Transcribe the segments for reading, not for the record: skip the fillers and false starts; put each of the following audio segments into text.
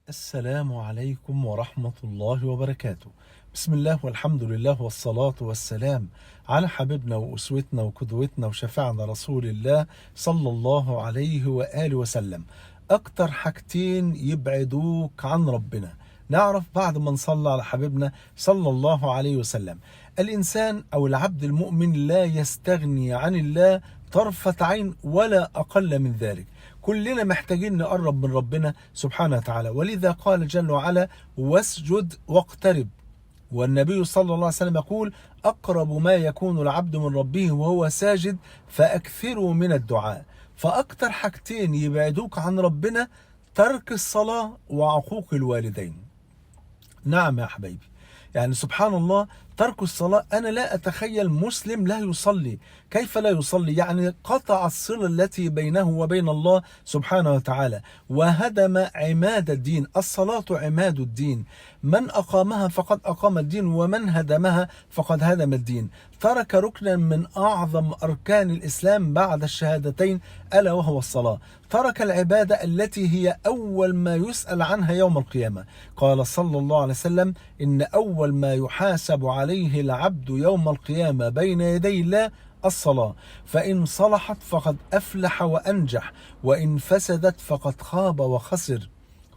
السلام عليكم ورحمة الله وبركاته. بسم الله والحمد لله والصلاة والسلام على حبيبنا وأسوتنا وقدوتنا وشفعنا رسول الله صلى الله عليه وآله وسلم. أكتر حاجتين يبعدوك عن ربنا نعرف بعد ما نصلى على حبيبنا صلى الله عليه وسلم. الإنسان أو العبد المؤمن لا يستغني عن الله طرفة عين ولا أقل من ذلك. كلنا محتاجين نقرب من ربنا سبحانه وتعالى، ولذا قال جل وعلا: واسجد واقترب. والنبي صلى الله عليه وسلم يقول: أقرب ما يكون العبد من ربه وهو ساجد فأكثروا من الدعاء. فأكتر حاجتين يبعدوك عن ربنا ترك الصلاة وعقوق الوالدين. نعم يا حبايبي، يعني سبحان الله، ترك الصلاة، أنا لا أتخيل مسلم لا يصلي. كيف لا يصلي؟ يعني قطع الصلة التي بينه وبين الله سبحانه وتعالى، وهدم عماد الدين. الصلاة عماد الدين، من أقامها فقد أقام الدين، ومن هدمها فقد هدم الدين. ترك ركنا من أعظم أركان الإسلام بعد الشهادتين، ألا وهو الصلاة. ترك العبادة التي هي أول ما يسأل عنها يوم القيامة. قال صلى الله عليه وسلم: إن أول ما يحاسب عليه العبد يوم القيامة بين يدي الله الصلاة، فإن صلحت فقد أفلح وأنجح، وإن فسدت فقد خاب وخسر.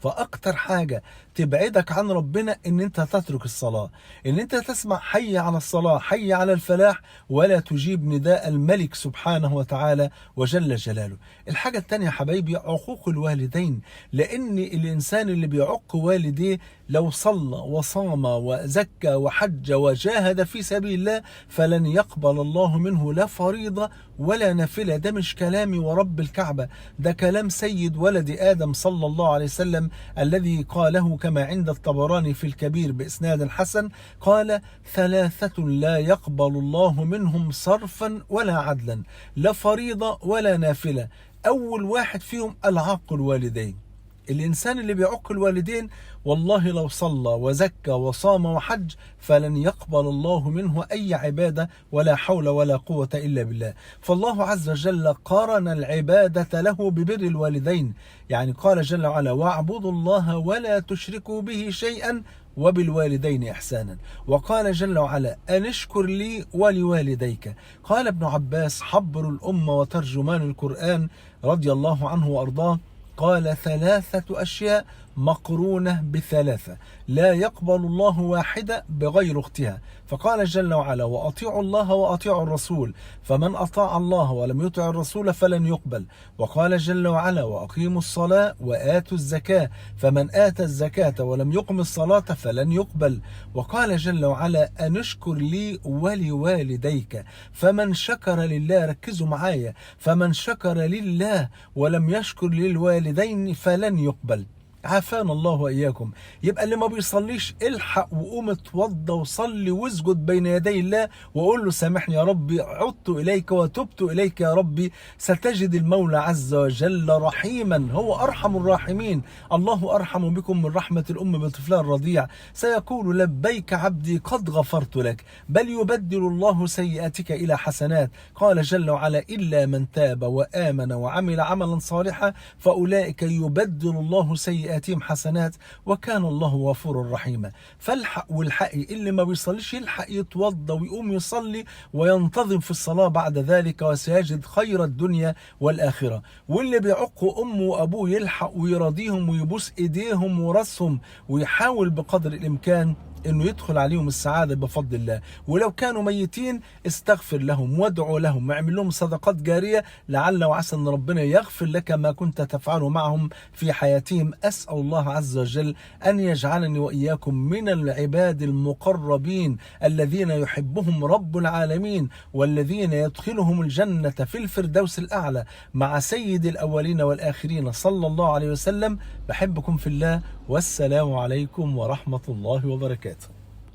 فأكتر حاجة تبعدك عن ربنا إن أنت تترك الصلاة، إن أنت تسمع حي على الصلاة حي على الفلاح ولا تجيب نداء الملك سبحانه وتعالى وجل جلاله. الحاجة التانية يا حبايبي عقوق الوالدين، لأن الإنسان اللي بيعق والديه لو صلى وصام وزكى وحج وجاهد في سبيل الله فلن يقبل الله منه لا فريضة ولا نافلة. ده مش كلامي ورب الكعبة، ده كلام سيد ولد آدم صلى الله عليه وسلم الذي قاله كما عند الطبراني في الكبير بإسناد حسن، قال: ثلاثة لا يقبل الله منهم صرفا ولا عدلا، لا فريضة ولا نافلة. أول واحد فيهم العاق الوالدين. الإنسان اللي بيعق الوالدين والله لو صلى وزكى وصام وحج فلن يقبل الله منه أي عبادة، ولا حول ولا قوة إلا بالله. فالله عز وجل قارن العبادة له ببر الوالدين، يعني قال جل وعلا: واعبدوا الله ولا تشركوا به شيئا وبالوالدين إحسانا. وقال جل وعلا: أن اشكر لي ولوالديك. قال ابن عباس حبر الأمة وترجمان القرآن رضي الله عنه وأرضاه، قال: ثلاثة أشياء مقرونة بثلاثة لا يقبل الله واحدة بغير اختها. فقال جل وعلا: وأطيعوا الله وأطيعوا الرسول، فمن أطاع الله ولم يطع الرسول فلن يقبل. وقال جل وعلا: وأقيموا الصلاة وآتوا الزكاة، فمن آتى الزكاة ولم يقم الصلاة فلن يقبل. وقال جل وعلا: أن اشكر لي ولوالديك، فمن شكر لله، ركزوا معايا، فمن شكر لله ولم يشكر للوالدين فلن يقبل. عافانا الله وإياكم. يبقى اللي ما بيصليش الحق وقوم اتوضى وصلي واسجد بين يدي الله وقول له: سامحني يا ربي، عدت إليك وتبت إليك يا ربي. ستجد المولى عز وجل رحيما، هو أرحم الراحمين، الله أرحم بكم من رحمة الأم بطفلها الرضيع. سيقول: لبيك عبدي قد غفرت لك، بل يبدل الله سيئاتك إلى حسنات. قال جل وعلا: إلا من تاب وآمن وعمل عملا صالحا فأولئك يبدل الله سيئاتهم حسنات وكان الله غفورا رحيما. فالحق والحقي، اللي ما بيصليش يلحق يتوضى ويقوم يصلي وينتظم في الصلاة بعد ذلك، وسيجد خير الدنيا والآخرة. واللي بيعق أمه وأبوه يلحق ويراضيهم ويبوس إيديهم وراسهم ويحاول بقدر الإمكان انه يدخل عليهم السعادة بفضل الله. ولو كانوا ميتين استغفر لهم وادعوا لهم واعمل لهم صدقات جارية، لعل وعسى ان ربنا يغفر لك ما كنت تفعله معهم في حياتهم. اسأل الله عز وجل ان يجعلني واياكم من العباد المقربين الذين يحبهم رب العالمين، والذين يدخلهم الجنة في الفردوس الاعلى مع سيد الاولين والاخرين صلى الله عليه وسلم. بحبكم في الله، والسلام عليكم ورحمة الله وبركاته.